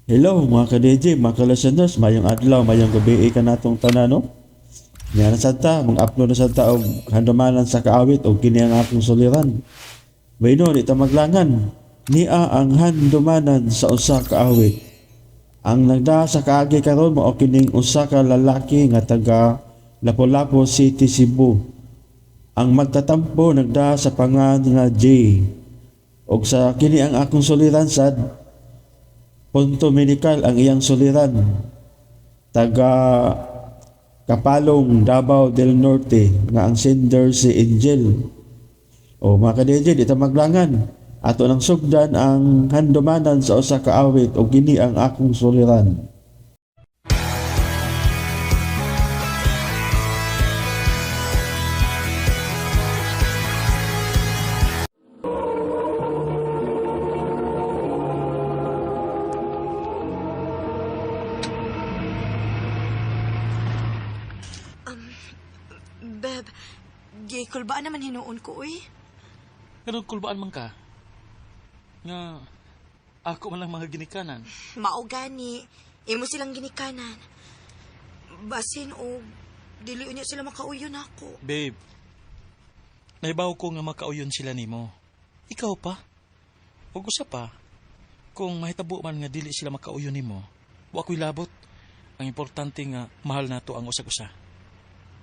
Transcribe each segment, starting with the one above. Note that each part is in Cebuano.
Hello mga ka-DJ, mga ka-listeners, mayong adlaw, mayong gabi ka natong tanan, no? Niya na sad ta, mag-upload na sad ta og handumanan sa kaawit og kini ang akong suliran. Bueno, di ta maglangan. Nia ang handumanan sa usa ka awit. Ang nagdaa sa kaagi karon mao kining usa ka lalaki nga taga Lapu-Lapu City, Cebu. Ang magtatampo nagdaa sa pangan nga J. Og sa kini ang akong suliran sad, Punto Medical ang iyang suliran. Taga Kapalong, Davao del Norte nga ang sender si Angel. O mga ka-DJ, di ta maglangan. Ato nang sugdan ang handumanan sa usa ka awit og kini ang akong suliran. Beb, gikulbaan naman hinuon ko, uy. Ganun kulbaan man ka. Nga, ako man lang mga ginikanan. Mao gani, imo silang ginikanan. Basin o dili unya sila makauyon ako. Babe, naibaw ko nga makauyon sila nimo. Ikaw pa. Ug usa pa, kung mahitabo man nga dili sila makauyon nimo, wa ko'y labot. Ang importante nga mahal nato ang usag-usa.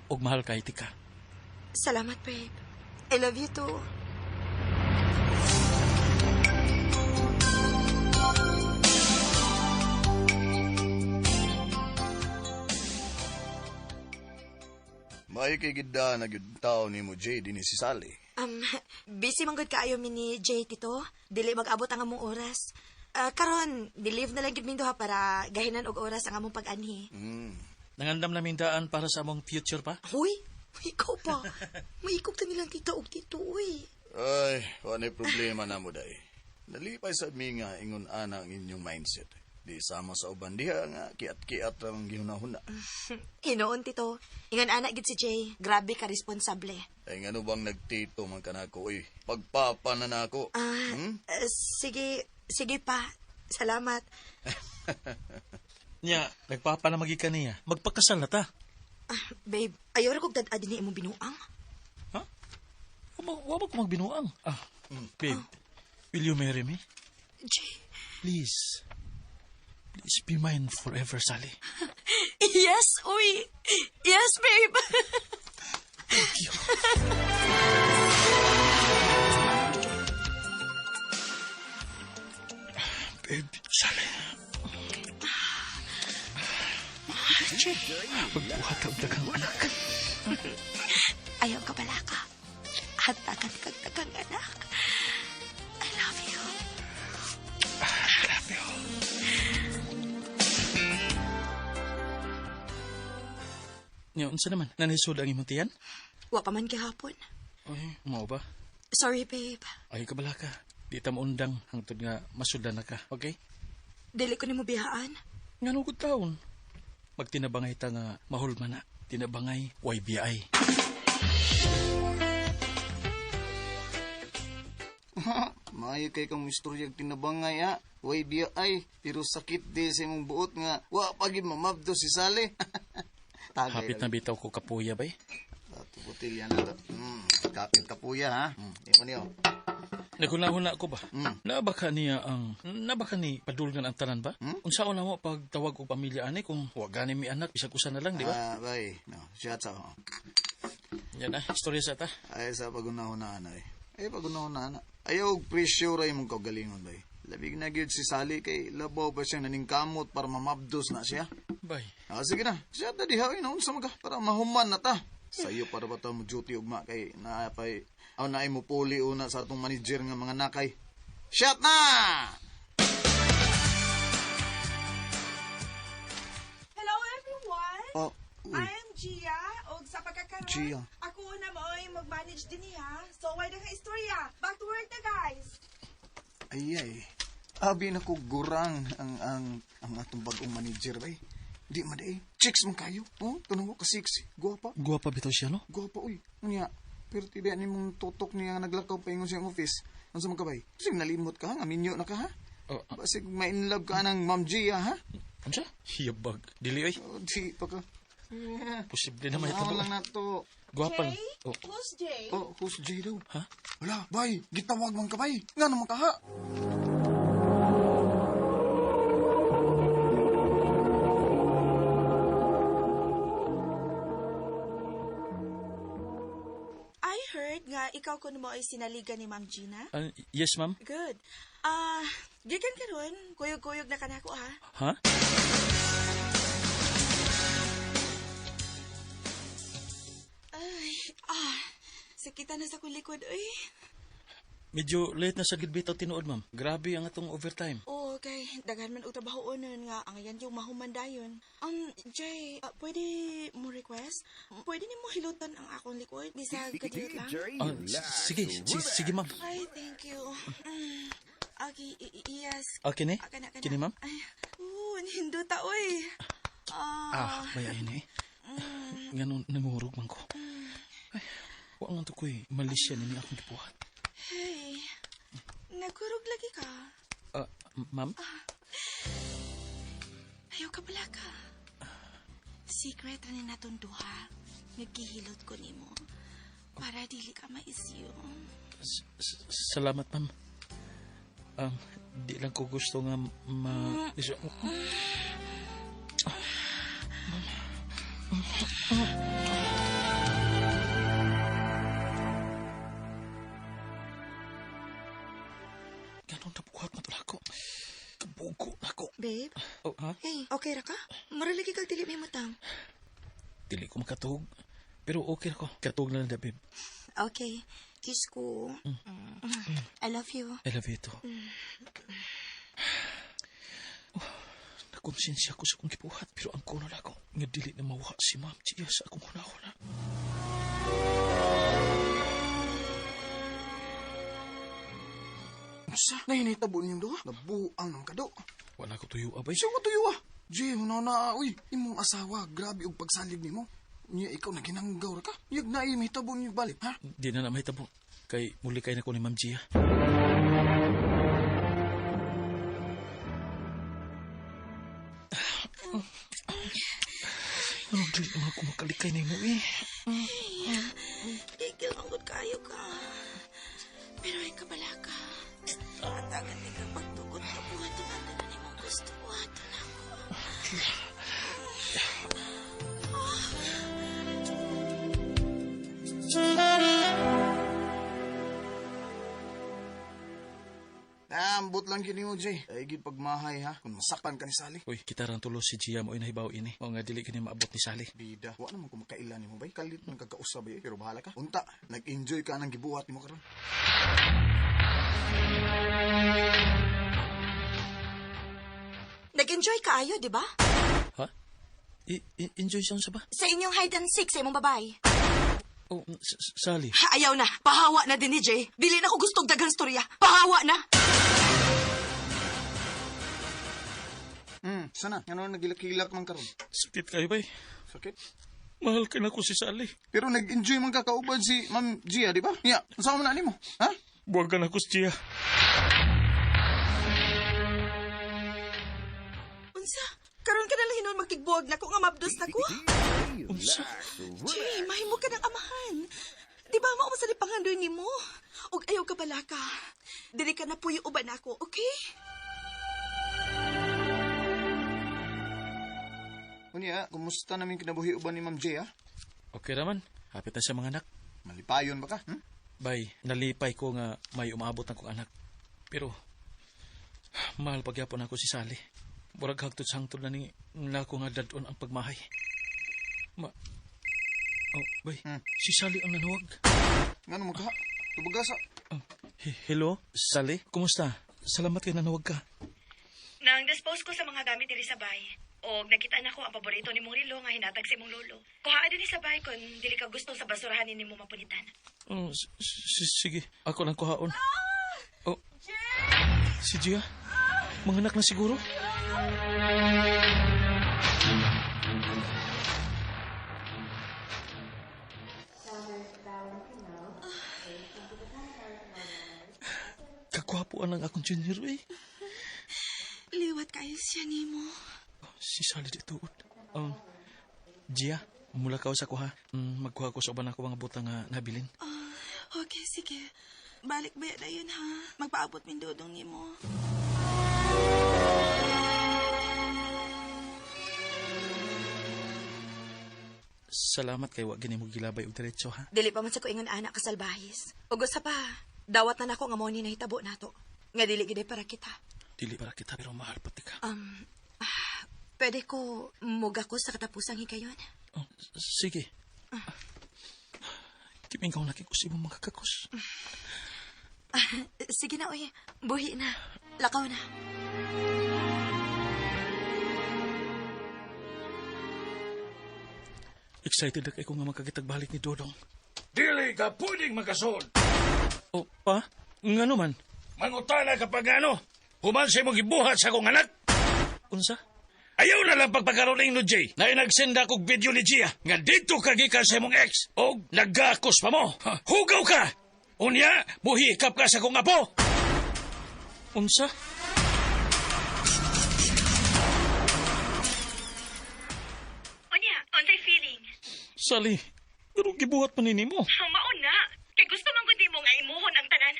Ug mahal kay tika. Salamat, babe. I love you too. Maayo kay gid na gyud tao nimo Jay dinhi si Sally. Busy man gud kaayo mi ni Jay, tito. Dili mag-abot ang among oras. Ah, karon, di-leave na lang gid min duha para gahinan og oras ang among pag-anhi. Nangandam namin daan para sa among future pa. Huy, ikaw pa. Maikog ta nilang tita og tito, uy. Ay, wa nay problema na mo day. Nalipay sa mi nga ingon ana ang inyong mindset. Di sama sa uban diha nga kiat-kiat ra ang gihunahuna. Hinoon, tito. Ingon ana gid si Jay. Grabe ka responsable. Ay ngano bang nagtito man kanako oy. Pagpapa na nako. Ah, Hmm? sige, sige pa. Salamat. Nya, nagpapa na magi kaniya. Magpakasal na ta. Ah, babe, ayaw ra kog dad-a dinhi imong binuang. Ha? Wa ba ko magbinuang? Ah, babe, will you marry me? Jay. Please. Please be mine forever, Sally. Yes, uy. Yes, babe. Thank you. Babe, Sally. Pagbuhat ang daghang anak. Ayaw ka pala ka. Hatakan kag daghang anak. I love you. I love you. Nya, unsa naman? Nanisod ang imong tiyan? Wa pa man gihapon. Ay, mao ba? Sorry, babe. Ay, kabala ka. Di ta maundang hangtod nga masudan na ka, okay? Dili ko nimo biyaan. Nga nung taon. Magtinabangay ta nga mahulma na. Tinabangay, YBI. Maayo kay kang istorya tinabangay ha. Way biya ay, pero sakit di sa imong buot nga wa pa gid mamabdo si Sally. Tagay Hapit na bitaw ko kapuya bay. Ato botelya na to. Kapit kapuya ha. Imo niyo. Naghuna-huna ko ba? Nabaka niya ang nabaka ni padulngan ang tanan ba? Unsaon na mo pagtawag og pamilya ani kung wa gani mi anak bisag usa na lang, di ba? Ah, bay. No, shot sa. Oh. Yan na, istorya sa ta. Ay sa pagunahuna ana eh. Ay pagunahuna ana. Ayaw og pressure ay imong kaugalingon bay. Labig na gyud si Sally kay labaw pa siya naningkamot para mamabdos na siya. Bay. Ah, sige na. Siya na diha oy, no? Unsa man ka para mahuman na ta. Sayo para ba ta mo duty ugma kay naa pay aw naay mo puli una sa atong manager nga mga nakay. Shot na! Hello everyone! Oh, uy. I am Gia og sa pagkakaroon Gia. ako na mo'y mag-manage din niya. So why na istorya? Back to work na guys. Ay ay. Abi na ko gurang ang atong bagong manager bay. Di man eh. Chicks man kayo. Oh, tunaw ka sexy. Guwapa. Guwapa bitaw siya no? Guwapa uy. Unya, pero tiba ni mong tutok niya nga naglakaw pa ingon siyang office. Unsa man ka bay? Sige nalimot ka, nga minyo na ka ha. Oh, Basig ma-inlove ka ng Ma'am Gia, ha? Unsa? Hiyabag. Dili oy. Oh, di pa ka. Yeah. Posible na Ano mahitabo. lang na to. Gwapa. Jay? Oh. Who's Jay? Oh, who's Jay daw? Ha? Wala, bay. Gitawag man ka, bay. Nga naman ka, ha? I heard nga ikaw kuno mo ay sinaligan ni Ma'am Gina. Yes, ma'am. Good. Gikan karon, kuyog-kuyog na kanako ha. Ha? Ay, sakita na sa kong likod, uy. Medyo late na sa gid bitaw tinuod, ma'am. Grabe ang atong overtime. Oo, kay daghan man og trabaho nun nga ang yan yung mahuman dayon. Jay, pwede mo request? Pwede nimo hilutan ang akong likod bisag kadiyot lang. Sige, sige, ma'am. Ay, thank you. Okay, yes. Okay ni? Kana, kana. Kini, ma'am? Ay, nindota, oy. Bayain eh. Nganon, nangurog man ko. Ay, wa man to ko'y malisya ni akong gibuhat. Hey, nagkurog lagi ka. Ma'am? Ayaw ka pala ka. Secret ani natong duha. Nagkihilot ko nimo. Para dili ka maisyo. Salamat, ma'am. Di lang ko gusto nga ma... Ganon nabuhat na tulako. Kabugo na ko. Babe? Oh, ha? Hey, okay ra ka? Maralagi kag dili may matang. Dili ko makatug. Pero okay ra ko. Katug na lang da, babe. Okay. Kiss ko. I love you. I love you too. Oh, nakonsensya ko sa akong gibuhat. Pero ang kuno na ako, nga dili na mawha si Ma'am Gia sa akong hunahuna. Sa, nahinitabo niyong duha. Nabuang ng kado. Wala ko tuyo, abay. Siya ko tuyo, ah. Jay, hunaw na, uy. Imong asawa, grabe og pagsalig nimo. Niya, ikaw na ginanggaw ra ka. Yag na mahitabo niyo balik, ha? Di na mahitabo. Kay muli kay na ko ni Ma'am Gia. Ano, dili naman ako makalikay nimo eh. Gigil ang gud kayo ka. Pero ay kabala ka. Atagan ni ka pagtugot ka buhaton ang tanan nimong gusto. Buhaton ako. Ambot lang kini mo, Jay. Ay, gid pagmahay, ha? Kung masakpan ka ni Sally. Uy, kita rang tulo si Gia mo nahibaw ini. O nga dili kini maabot ni Sally. Bida, wa naman ko makailan nimo bay. Kalit man kagkausap bay, pero bahala ka. Unta, nag-enjoy ka nang gibuhat nimo karon. Nag-enjoy ka ayo, di ba? Ha? Enjoy siya sa ba? Sa inyong hide and seek sa imong babae. Oh, Sally. Ha, ayaw na. Pahawa na din ni Jay. Dili na ko gustong daghang storya. Pahawa na. Sana. Ano nagilak-hilak man karon? Sakit kayo bay. Sakit. Mahal ka na ko si Sally. Pero nag-enjoy man ka kauban si Ma'am Gia, di ba? Ya, unsa man na nimo? Ha? Buwag ka na ko si Gia. Unsa? Karon ka na lang hinon magtigbuwag na ko nga mabdos na ko. Unsa? Jay, mahimo ka ng amahan. Di ba mao sa pangandoy nimo? Og ayaw ka bala ka. Dili ka na puyo uban ako, okay? Unya, kumusta namin kinabuhi uban ni Ma'am Gia? Okay raman. Hapit na siya mga anak. Malipayon ba ka? Bay, nalipay ko nga may umaabot na kong anak. Pero, mahal pagyapon ako si Sally. Murag hagtod sa hangtod na ni nako nga dadon ang pagmahay. Oh, bay, si Sally ang nanawag. Ngano mo ka? Tubaga sa... Oh, hello, Sally? Kumusta? Salamat kay nanawag ka. Nang dispose ko sa mga gamit diri sa bay. Og nakita na ko ang paborito ni mong relo nga hinatag sa imong lolo. Kuhaa dinhi sa bay kon dili ka gusto sa basurahan ni mo mapunitan. Oh, sige, ako lang kuhaon. Oh, si Gia? Mga anak na siguro? Kagwapo ang akong junior eh. Liwat kayo siya nimo. Si Sally di tuod. Gia, mula ka sa ko ha. Magkuha ko sa uban ako mga butang nga nabilin. Okay, sige. Balik ba na yun ha? Magpaabot min dudong nimo. Salamat kay wa gini mo gilabay og diretso ha. Dili pa man sa ko ingon anak kasalbahis. Ug usa pa, dawat na nako nga mo ni nahitabo nato. Nga dili gid para kita. Dili para kita pero mahal pati ka. Pwede ko muga ko sa katapusang higayon. Oh, sige. Kimingaw na kay ko sa imong mga kakos. Sige na, oy. Buhi na. Lakaw na. Excited na kay ko nga magkagitagbalik ni Dodong. Dili ka pwedeng makasol. Oh, pa? Ngano man? Mangutana ka pag ano. Human sa imong gibuhat sa akong anak. Unsa? Ayaw na lang pagpakaroling no, Jay. Na nagsenda kog video ni Gia. Nga dito ka gikan sa imong ex. Og nagakos pa mo. Ha, hugaw ka! Unya, buhikap ka sa akong apo. Unsa? Unya, unsay feeling? Sally, pero gibuhat pa nini mo. Mao na. Kay gusto man gud nimo nga imuhon ang tanan.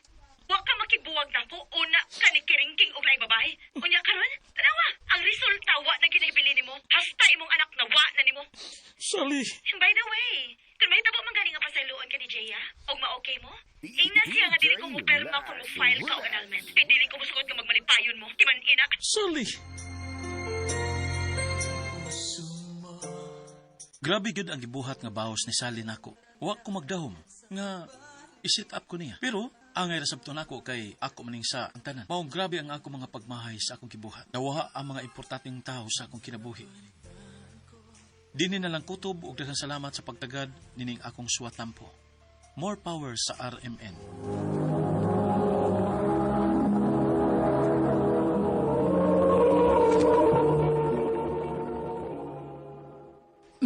Wa ka makibuwag nako una ka ni kiringking og laing babae. Unya karon, tanawa, ang resulta wa na ginahibili nimo. Hasta imong anak na wa na nimo. Sally, By the way, kung mahitabo man gani nga pasayloon ka ni Jaya, og ma-okay mo, ingna siya nga dili ko mo perma kung mo file ka og annulment. Kay dili ko mosugot nga magmalipayon mo. Timan ina. Sally. Grabe gyud ang gibuhat nga bawas ni Sally nako. Wa ko magdahom nga i-set up ko niya. Pero angay ra sabton nako kay ako maning sa ang tanan. Maong grabe ang ako mga pagmahay sa akong gibuhat. Nawaha ang mga importanteng tao sa akong kinabuhi. Dini na lang kutob ug daghang salamat sa pagtagad nining akong suwatampo. More power sa RMN.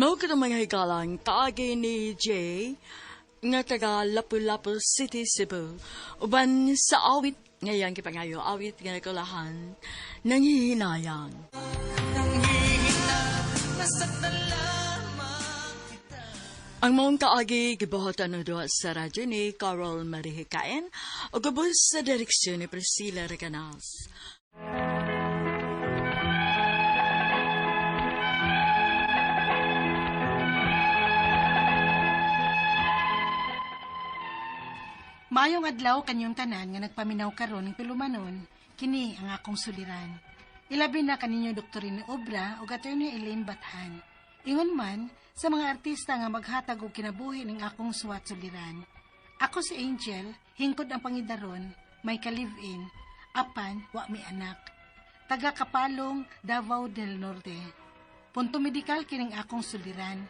Mao ka mga higalang kaagi ni Jay nga taga Lapu-Lapu City, Cebu. Uban sa awit ngayang kipangayo, awit nga nakulahan, nanghihinayang. Ang maong kaagi gibuhatan na duha sa radyo ni Carol Marihikain o gabos sa direksyon ni Priscilla Recanas. Maayong adlaw kanyong tanan nga nagpaminaw karon ng tulumanon, kini ang akong suliran. Ilabi na kaninyo Dr. ni Obra ug Attorney Elaine Bathan. Ingon man sa mga artista nga maghatag og kinabuhi ning akong suwat suliran. Ako si Angel, hingkod ang pangidaron, may ka-live-in, apan wa mi anak. Taga Kapalong, Davao del Norte. Punto medikal kining akong suliran.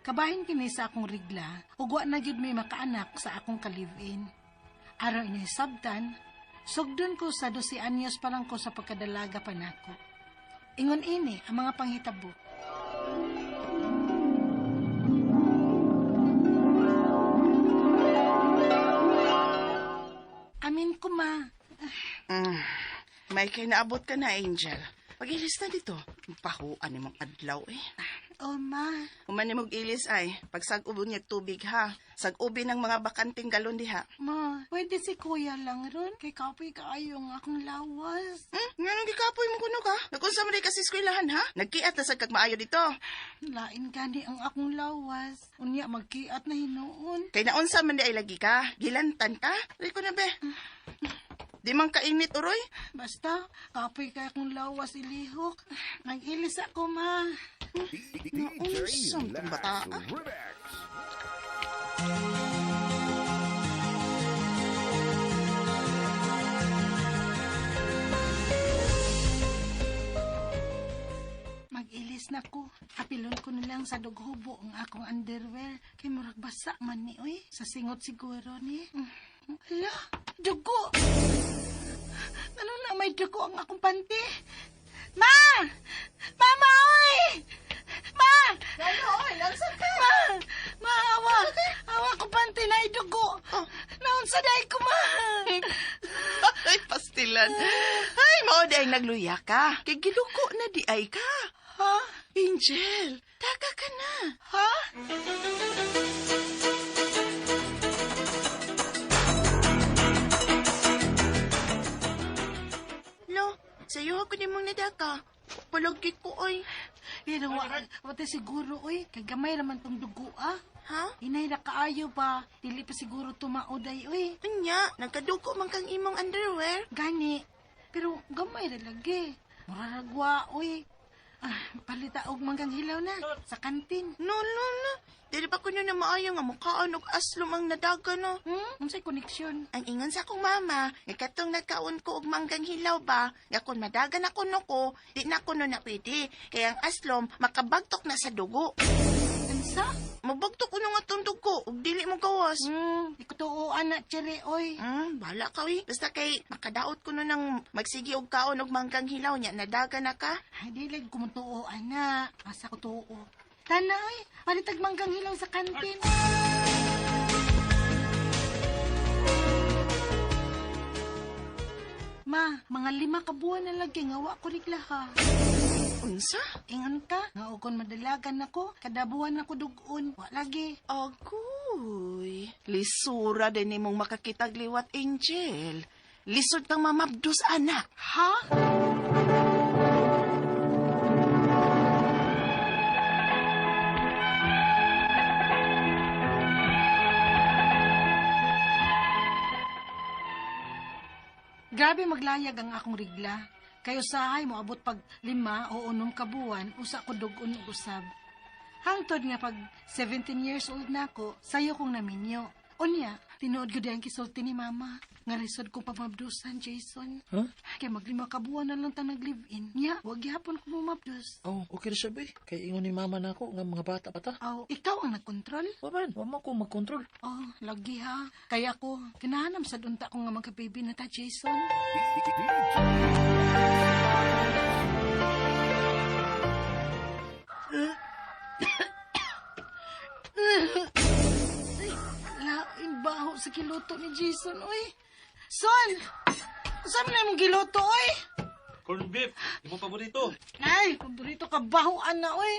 Kabahin kini sa akong rigla ug wa na gyud mi makaanak sa akong ka-live-in. Aron inyo hisabtan, sugdon ko sa 12 anyos pa lang ko sa pagkadalaga pa nako. Ingon ini ang mga panghitabo. Amin ko, ma. May kay naabot ka na, Angel. Pag-ilis na dito, pahuan ni mong adlaw eh. Oh, ma. Human ni mong ilis ay, pagsag-ubo niya tubig ha. Sag-ubi ng mga bakanting galon diha. Ma, pwede si kuya lang ron. Kay kapoy kaayo ang akong lawas. Nga nung gikapoy mo kuno ka? Nagunsa mo di kasi eskwelahan ha? Nagkiat na sa kagmaayo dito. Lain gani ang akong lawas. Unya, magkiat na hinuon. Kay naunsa man di ay lagi ka? Gilantan ka? Rico na be. Di man kainit, uroy. Basta, kapoy kay akong lawas ilihok. Nag-ilis ako, ma. Naunsam tong bata. ah. Mag-ilis na ko. Apilon ko na lang sa dughubo ang akong underwear. Kay murag basa man ni, uy. Sa singot siguro ni. Ala, dugo! Ano na may dugo ang akong panty? Ma! Mama, oy! Ma! Ano, oy? Lansa ka? Ma! Ma, awa! Awa ko panty na dugo! Oh. Naunsa dahil ko, ma! Ay, pastilan. Ay, mao Mao di ay nagluya ka. Kay giluko na di ay ka. Ha? Angel, taka ka na. Ha? Lo, sayo ako ni mong nadaka. Palagi ko ay. Pero wa siguro oy, kay gamay raman tong dugo ah. Ha? Inay ra kaayo pa, dili pa siguro tumaoday oy. Unya, nagkadugo man kang imong underwear. Gani, pero gamay ra lagi. Mura ra gwa oy. Ah, palita og manggang hilaw na sa kantin. No, no, no. Dili pa kuno na maayo nga mukhaan og aslom ang nadaga no. Hmm? Unsay koneksyon? Ang ingon sa akong mama, nga katong nagkaon ko og manggang hilaw ba, nga kung madagan ako no ko, di na ko no na pwede. Kaya ang aslom, makabagtok na sa dugo. Unsa? Mabagtok ko nga tong dugo, ug dili mo gawas. Di ko tuo ana, chere oy. Bahala ka oy. Basta kay makadaot ko no nang magsigi og kaon og manggang hilaw nya nadaga na ka. Ay, di lang ko tuo ana. Asa ko tuo. Tana oy, palitag manggang hilaw sa kantin. Ma, mga 5 ka buwan na lagi nga wa ko riglaha. Unsa? Ingon ka, nga ukon madalagan ako, kada buwan ako dugon, wa lagi. Agoy, lisura din nimong makakitag liwat, Angel. Lisod kang mamabdos, anak. Ha? Grabe maglayag ang akong rigla. Kayo sahay mo abot pag 5 o 6 ka buwan, usa ko dugon og usab. Hangtod nga pag 17 years old na ako, sayo kong naminyo. Unya, tinuod ko ang kisulti ni mama. Nga lisod kong pamabdusan, Jason. Huh? Kay mag-5 ka buwan na lang ta nag-live-in. Nya, wag gihapon ko mumabdus. Oh, okay ra siya, be. Kay ingon ni mama na ako nga mga bata pa ta. Oh, ikaw ang nagkontrol? Wa man, wa man ko magkontrol. Oh, lagi ha. Kaya ako, kinahanam sa dunta ko nga magka-baby na ta, Jason. Lain baho sa kiluto ni Jason, oy. Son! Saan na imong giluto, oy? Corned beef, imong paborito. Ay, paborito ka bahoan na, oy.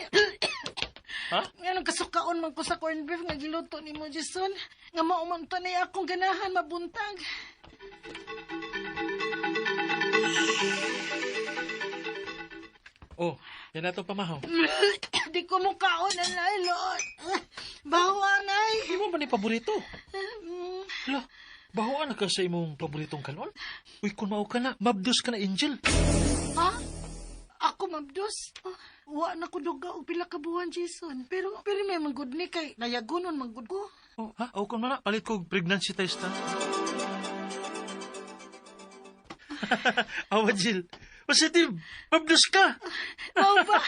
Ha? Nga nang kasukaon man ko sa corned beef nga giluto ni mo, Jason. Nga mauman ta na akong ganahan mabuntag. Oh, yan na itong pamahaw. Di ko mukaon, anay, Lord. Bahoan, ay. Imo man ni paborito. Hala, bahoan na ka sa imong paboritong kanon? Uy, kung mao ka na, mabdos ka na, Angel. Ha? Ako mabdos? Oh, wa na ko duga og pila ka buwan, Jason. Pero may manggod ni kay layagonon manggod ko. Oh, ha? O kung mana, palit ko og pregnancy test, ha? Awa, Jill. Positive! Mabdos ka! Mao ba?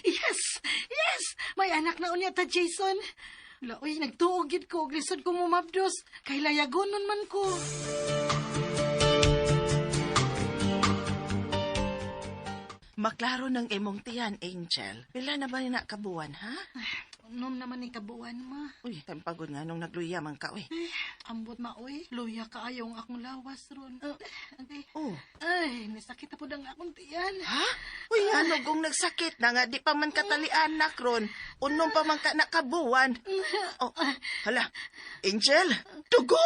Yes! Yes! May anak na unya ta, Jason. La, uy, nagtuog gid ko og lisod ko mumabdos. Kay layagonon man ko. Maklaro ng imong tiyan, Angel. Pila na ba ni nakabuwan, ha? Ay, unom naman ni kabuwan, ma. Uy, tampagod nga nung nagluya man ka, uy. Ay, ambot ma, uy. Luya ka ayaw ang akong lawas ron. Okay. Oh. Ay, nasakit na po ang akong tiyan. Ha? Uy, ano kung nagsakit na nga, di pa man katalian na, ron. Unom pa man ka nakabuwan. Oh, hala. Angel, dugo!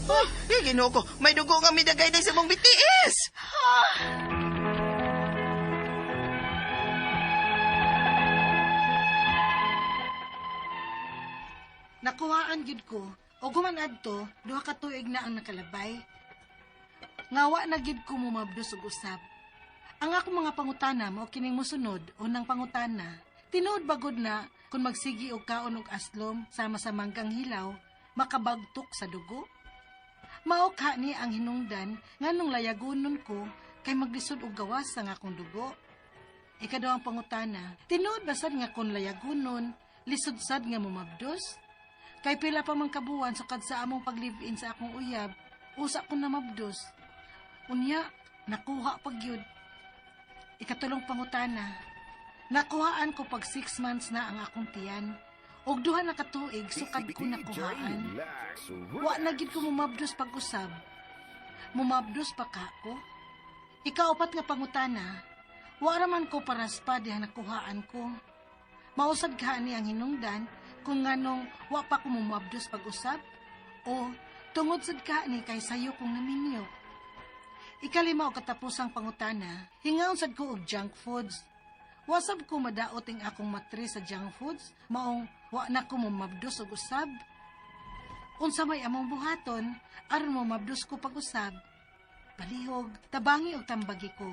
Uy, ay, Ginoo ko. May dugo nga midagay na sa mong BTS! Ha? Nakuhaan gid ko, o guman adto, 2 ka tuig na ang nakalabay. Ngawa na gid ko mumabdos og usab. Ang akong mga pangutana mao kining mosunod unang pangutana. Tinuod bagod na kung magsigi og kaon og aslom sama sa manggang hilaw, makabagtok sa dugo? Mao ka ni ang hinungdan nganong layagonon ko kay maglisod og gawas ang akong dugo. Ikaduhang pangutana, tinuod ba sad nga kun layagonon, lisod sad nga mumabdos? Kay pila pa man kabuwan sukad sa among pag-live-in sa akong uyab, usa ko na mabdos. Unya, nakuha pag yun. Ikatulong pangutana, nakuhaan ko pag 6 months na ang akong tiyan. Og 2 na katuig, sukad ko nakuhaan. Wa na gid ko mumabdos pag-usab. Mumabdos pa ka ko. Ikaupat nga pangutana, wa raman ko paraspa dihang nakuhaan ko. Mausad ka ni ang hinungdan kung nganong wa pa ko mumabdos pag-usab o tungod sad ka ni kay sayo kong naminyo. Ikalima o katapusang pangutana, hingaon sad ko og junk foods. Wasab ko madaot ing akong matris sa junk foods, maong wa na ko mumabdos og usab. Unsa may among buhaton, aron mo mabdos ko pag-usab. Palihog, tabangi og tambagi ko.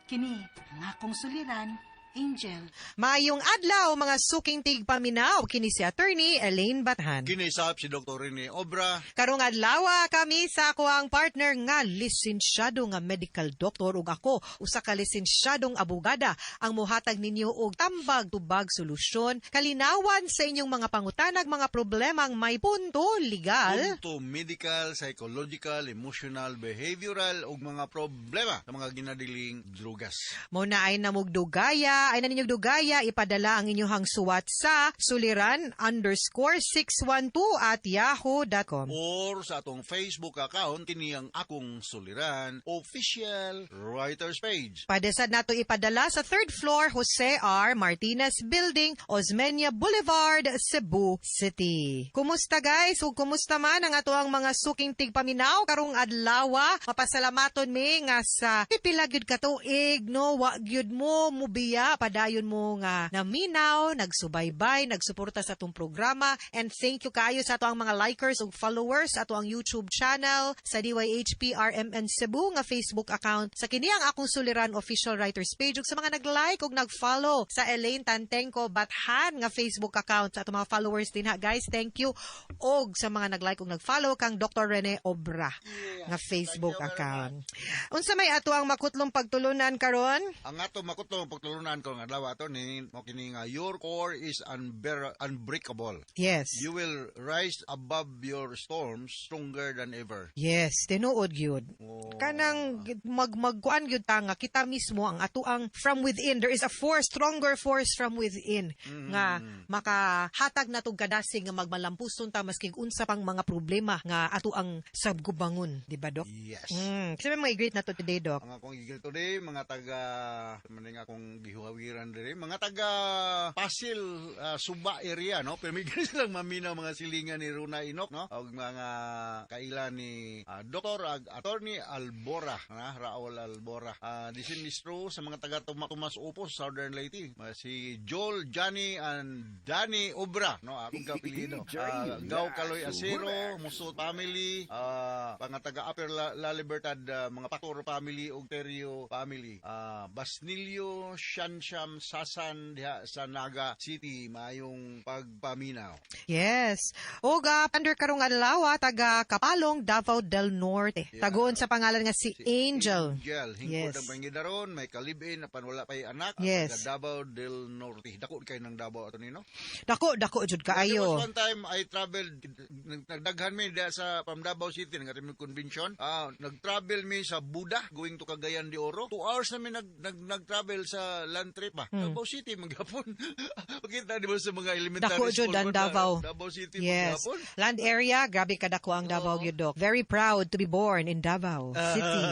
Kini ang akong suliran, Angel. Maayong adlaw, mga suking tigpaminaw, kini si Attorney Elaine Bathan. Kinisap si Dr. Rene Obra. Karong adlaw kami sa akoang partner nga lisensyado nga medical doctor ug ako usa ka lisensyadong abogada ang mohatag ninyo og tambag tubag solusyon kalinawan sa inyong mga pangutanag, mga problemang may punto legal, punto medical, psychological, emotional, behavioral ug mga problema sa mga ginadiling drugas. Mo na ay namugdugaya, ay na ninyong dugaya, ipadala ang inyong suwat sa suliran_612@yahoo.com. Or sa atong Facebook account, kini ang Akong Suliran Official Writers Page. Pwede sad nato ipadala sa third floor, Jose R. Martinez Building, Osmeña Boulevard, Cebu City. Kumusta, guys? Ug kumusta man ang ato ang mga suking tigpaminaw karong adlaw? Mapasalamaton mi nga sa pipila gyud ka tuig, no, wa gyud mo mubiya, padayon mo nga naminaw, nagsubaybay, nagsuporta sa atong programa, and thank you kaayo sa ato ang mga likers ug followers sa ato ang YouTube channel, sa DYHP RMN Cebu nga Facebook account, sa kini ang Akong Suliran Official Writers Page, ug sa mga nag-like ug nag-follow sa Elaine Tantengco Bathan nga Facebook account. Sa atong mga followers din ha, guys, thank you, og sa mga nag-like ug nag-follow kang Dr. Rene Obra nga Facebook account. Unsa may ato ang makutlong pagtulunan karon? Ang ato makutlong pagtulunan ko nga adlaw ato ni mo kini nga your core is unbreakable. You will rise above your storms stronger than ever. Yes, tinuod gyud. Kanang mag magkuan gyud ta nga kita mismo ang ato ang from within, there is a force, stronger force from within nga makahatag natog kadasig nga magmalampuson ta maski unsa pang mga problema nga ato ang sabgubangon, di ba, Dok? Yes. Kasi may mga i-greet na to today, Dok. Ang akong i-greet today, mga taga maning akong gihuhawiran diri, mga taga Pasil, Suba area, no? Pero may silang maminaw, mga silingan ni Runa Inok, no? Og mga kaila ni Dr. ag Attorney Albora, na Raul Albora. This is true sa mga taga Tomas Opos, Southern Leyte. Si Joel, Johnny and Danny Obra, no? Akong kapilido. Gaw Kaloy Acero, Muso family, mga taga Upper La Libertad, mga Pator family ug Terio family. Basnilio, Shansham, Sasan diha sa Naga City, maayong pagpaminaw. Yes. Og under karong adlaw, taga Kapalong, Davao del Norte. Tagoon sa pangalan nga si Angel. Angel, hingkod ang pangidaron, may kalibin apan wala pay anak. Taga Davao del Norte. Dako kay ng Davao ato nino. Dako, dako jud There kaayo. was one time I traveled, nagdaghan mi diha sa from Davao City nga mi convention. Nag-travel mi sa Buda going to Cagayan de Oro. 2 hours na mi nag nag nag-travel sa land trip ba. Davao City maghapon. Makita di ba sa mga elementary Dako jud school ang ba na Davao. Davao City maghapon. Land area, grabe kadako ang Davao gyud, Dok. Very proud to be born in Davao City.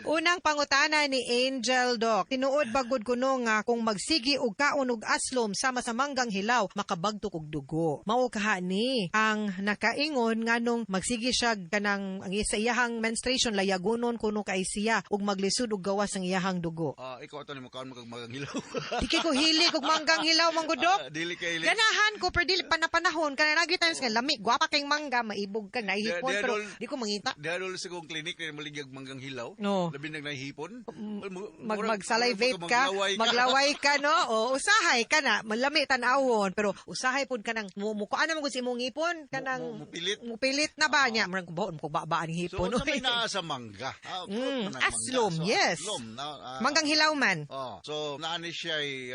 Unang pangutana ni Angel, Doc. Tinuod ba gud kuno nga kung magsigi og kaon og aslom sama sa manggang hilaw makabagtok og dugo? Mao kaha ni ang nakaingon nganong magsigi siya kanang ang sa iyahang menstruation layagonon kuno kay siya ug maglisod og gawas ang iyahang dugo. Ikaw ato ni mokaon mo kag manggang hilaw? Di kay ko hilig og manggang hilaw man gud, Dok. Ah, dili kay hilig. Ganahan ko pero dili panapanahon kana nagi times nga lami gwapa kay mangga maibog ka naihipon pero di ko mangita. Diha dol sa kong clinic ni maligyag manggang hilaw. No. Labi nag nahihipon. Mag magsalivate ka, maglaway ka, no? O usahay ka na, malami tan-awon, pero usahay pud ka nang mo kuan naman gud sa imong ngipon kanang Mupilit. Mupilit na ba niya? Murag baon ko ba ang So, hipon. sa may naa sa mangga. Fruit man ang mangga. Aslom, So, yes. Aslom, na, Manggang hilaw man. Oh, so naani siya ay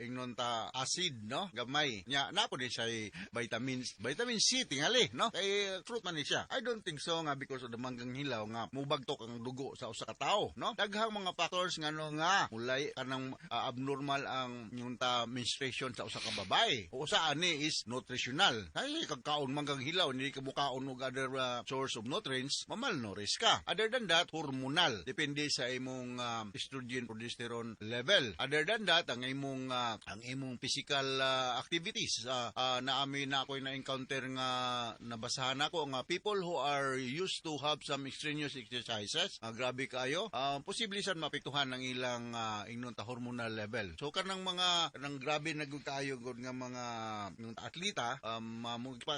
ingnon ta acid, no? Gamay. Nya na po din siya ay vitamins, vitamin C tingali, no? Kay fruit man ni siya. I don't think so nga because of the manggang hilaw nga mubagtok ang dugo sa usa ka tawo, no? Daghang mga factors ngano nga mulay kanang abnormal ang yung ta menstruation sa usa ka babae. O usa ani is nutritional. Ay kagkaon man kag hilaw, hindi ka mukaon og other source of nutrients, mamalnourished ka. Other than that, hormonal. Depende sa imong estrogen progesterone level. Other than that, ang imong physical activities, naami na ako'y na-encounter nga nabasahan ako nga people who are used to have some extraneous exercises, grabe kayo, posible sad maapektuhan ang ilang ingnon ta hormonal level. So kanang mga kanang grabe na gud kaayo gud nga mga ng atleta,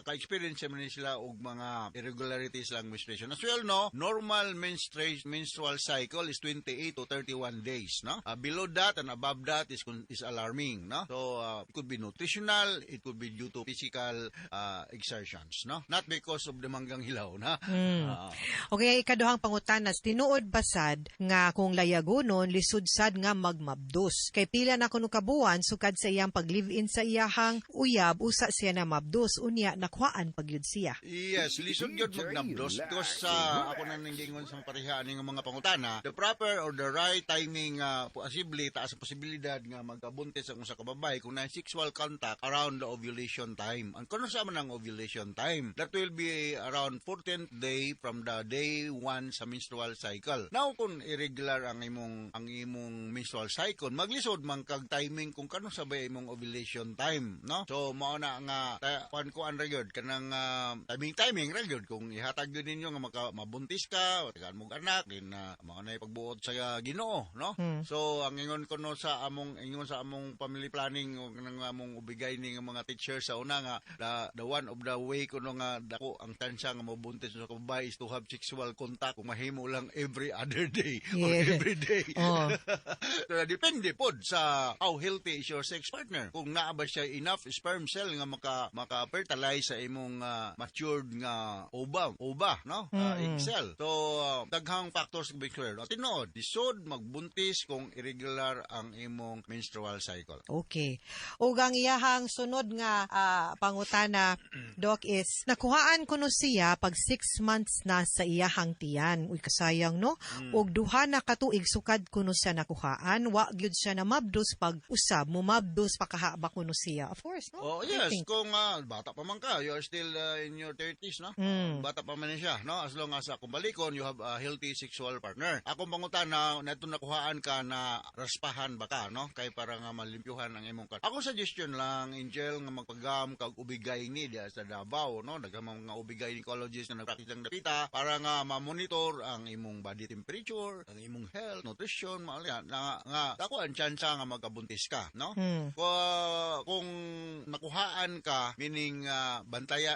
ka-experience man ni sila og mga irregularities lang menstruation. As well, no, normal menstrual cycle is 28 to 31 days, no? Below that and above that is alarming, no? So it could be nutritional, it could be due to physical exertions, no? Not because of the manggang hilaw, na. Okay, ikaduhang pangutana, tinuod basad nga kung layagonon, lisod sad nga magmabdos? Kay pila na kuno kabuan sukad sa iyang pag-live-in sa iyahang uyab, usa siya na mabdos, unya nakuhaan pagyud siya. Yes, lisod gyud magnabdos because sa ako na nanggingon sa pareha ani nga mga pangutana, the proper or the right timing, posible taas ang posibilidad nga magkabuntis ang usa ka babae kung na sexual contact around the ovulation time. Ang kuno sa man ang ovulation time, that will be around 14th day from the day 1 sa menstrual cycle. Now kung irregular ang imong menstrual cycle, maglisod man kag timing kung kano sabay imong ovulation time, no? So mao na nga kuan kuan ra gyud kanang timing timing ra gyud kung ihatag gyud ninyo nga maka, mabuntis ka, tagaan mo anak din na mao na pagbuot sa Ginoo, no? So ang ingon ko no sa among ingon sa among family planning o kanang among ubigay ni nga mga teacher sa una nga the one of the way kuno nga dako ang tansya nga mabuntis sa babae is to have sexual contact kung mahimo lang every other day or every day. So, depende pod sa how healthy is your sex partner. Kung naa ba siya enough sperm cell nga maka fertilize sa imong matured nga ova, no? Egg cell. So daghang factors to be clear. Tinuod, lisod magbuntis kung irregular ang imong menstrual cycle. Okay. Ug ang iyahang sunod nga pangutana, Doc, is nakuhaan kuno siya pag 6 months na sa iyahang tiyan. Uy, kasayang, no? Ug 2 na ka tuig sukad kuno siya nakuhaan, wa gyud siya na mabdos pag usab, mumabdos pa kaha ba kuno siya? Of course, no? Oh, I yes, think. Kung bata pa man ka, you are still in your 30s, no? Bata pa man siya, no? As long as kung balikon, you have a healthy sexual partner. Akong pangutana, nato nakuhaan ka na raspahan ba ka, no? Kay para nga malimpyuhan ang imong ka. Ako suggestion lang, Angel, nga magpagam kag OB-GYN diya sa Davao, no? Daghang mga OB gynecologist na nagpractice lang dapita para nga ma-monitor ang imong body temperature, ang imong health, nutrition, mga na, nga dako ang tsansa nga magkabuntis ka, no? Kung nakuhaan ka, meaning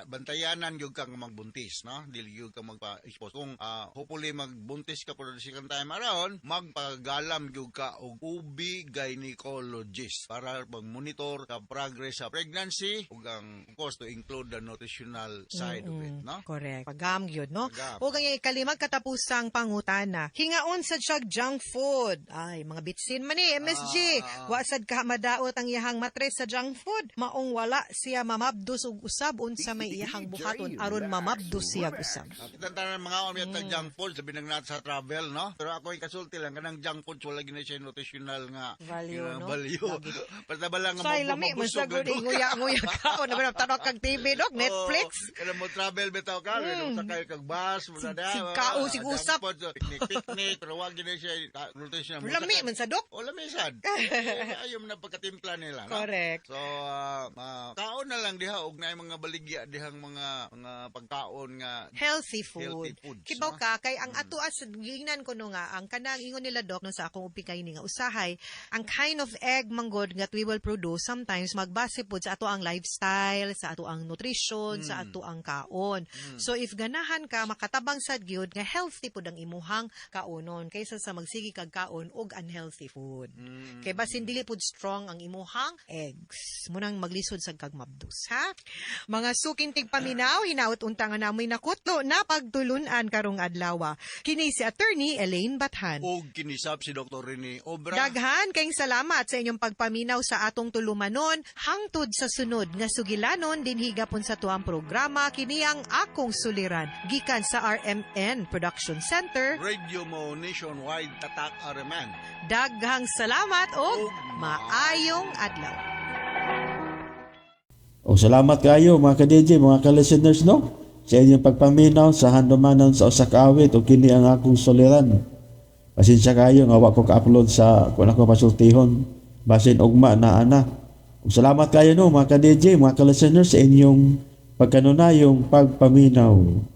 bantayanan gyud ka nga magbuntis, no? Dili gyud ka magpa-expose. Kung hopefully magbuntis ka for the second time around, magpagalam gyud ka og OB gynecologist para pag-monitor sa progress sa pregnancy ug ang of course to include the nutritional side of it, no? Correct. Pagam gyud, no? Pagam. Ug ang ikalimang katapusang pangutana, hingaon sad siya junk food. Ay, mga bitsin man ni MSG. Wa sad ka madaot ang iyahang matres sa junk food. Maong wala siya mamabdos og usab, unsa may iyahang buhaton aron mamabdos siya og usab? Kita tanan mga om mm. junk food sabi nang nat sa travel, no? Pero ako yung kasulti lang kanang junk food wala gina siya nutritional nga Value, nga no? value. Lagi. Basta ba lang nga Say lami man mabusog sa gud lang ka. nguya-nguya ka o na tanaw kag TV, dok, Netflix. Oh, kada mo travel bitaw ka, mm. sakay kag bus, mo na Sig kao, sig usap. Picnic, picnic, pero wag gina siya nutritional. Lami man sa, dok. O lami sad. Eh, ayaw mo na pagkatimpla nila, no? Correct. So, kaon na lang diha og naay mga baligya dihang mga pagkaon nga Healthy food. Healthy foods, Kibaw no? ka kay ang ato as gingnan ko no nga ang kanang ingon nila, dok, no, sa akong upikay ni nga usahay ang kind of egg manggod nga we will produce sometimes magbase pod sa ato ang lifestyle, sa ato ang nutrition, sa ato ang kaon. So if ganahan ka makatabang sad gyud nga healthy pod ang imuhang kaonon kaysa sa magsige kag kaon og unhealthy food. Kay basin dili pod strong ang imuhang eggs. Munang maglisod sa kag mabdos, ha? Mga suking tigpaminaw, hinaut unta nga namoy nakutlo na pagtulunan karong adlaw. Kini si Attorney Elaine Bathan. Og kinisap si Dr. Rene Obra. Daghan kayong salamat sa inyong pagpaminaw sa atong tulumanon hangtod sa sunod nga sugilanon dinhi gapon sa tuang programa, kini ang Akong Suliran, gikan sa RMN Production Center. Radio. Radyo mo nationwide, Tatak Areman. Daghang salamat og maayong adlaw. O salamat kayo mga ka-DJ, mga ka-listeners, no, sa inyong pagpaminaw sa handumanan sa usa ka awit o kini ang akong suliran. Pasensya kayo nga wa ko ka-upload sa kung ako pasultihon basin ugma na ana. Ug salamat kayo, no, mga ka-DJ, mga ka-listeners sa inyong pagkanunayong pagpaminaw.